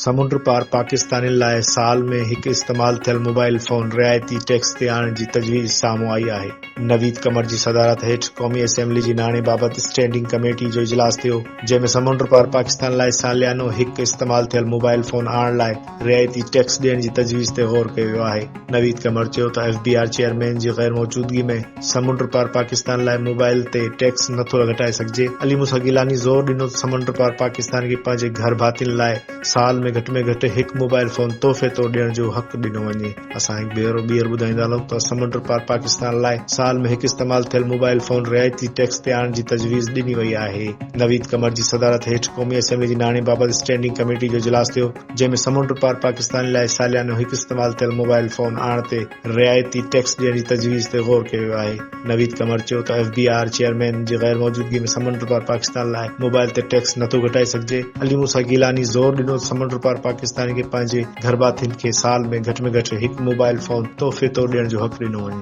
سمنڊ پار پاڪستانين لاء سال ۾ هڪ استعمال ٿيل موبائل فون رعايتي ٽيڪس تي آڻڻ جي تجويز سامهون آئي آهي. نويد قمر جي صدارت هيٺ قومي اسيمبلي جي ناڻي بابت اسٽينڊنگ ڪميٽي جو اجلاس ٿيو، جنهن ۾ سمنڊ پار پاڪستان لاء ساليانو هڪ استعمال ٿيل موبائل فون آڻڻ لاء رعايتي ٽيڪس ڏيڻ جي تجويز تي غور ڪيو ويو آهي. نويد قمر چيو ته ايف بي آر چيئرمين جي غير موجودگي ۾ سمنڊ پار پاڪستان لاء موبائل تي ٽيڪس نٿو گهٽائي سگهجي. علي موسيٰ گيلاني زور ڏنو ته سمنڊ پار پاڪستان کي پنهنجي گهر ڀاتين لاء سال ۾ گهٽ ۾ گهٽ هڪ موبائل فون تحفي طور ڏيڻ جو حق ڏنو وڃي. اسان هڪ ڀيرو ٻيهر ٻڌائيندا هلون ته سمنڊ پار پاڪستان لاء سال ۾ هڪ استعمال ٿيل موبائل فون رعايتي ٽيڪس تي آڻڻ جي تجويز ڏني وئي آهي. نويد قمر جي صدارت هيٺ قومي اسيمبلي جي ناڻي بابت اسٽينڊنگ ڪميٽي جو اجلاس ٿيو. جنهن ۾ سمنڊ پار پاڪستانين لاء ساليانو هڪ استعمال ٿيل موبائل فون آڻڻ تي رعايتي ٽيڪس ڏيڻ جي تجويز تي غور ڪيو ويو آهي. نويد قمر چيو ته ايف بي آر چيئرمين جي غير موجودگي ۾ سمنڊ پار پاڪستان لاء موبائل تي ٽيڪس نٿو گهٽائي سگهجي. علي موسيٰ گيلاني زور ڏنو ته سمنڊ پار پاڪستانين کي پنهنجي گهرڀاتين کي سال ۾ گهٽ ۾ گهٽ هڪ موبائل فون تحفي طور ڏيڻ جو حق ڏنو وڃي.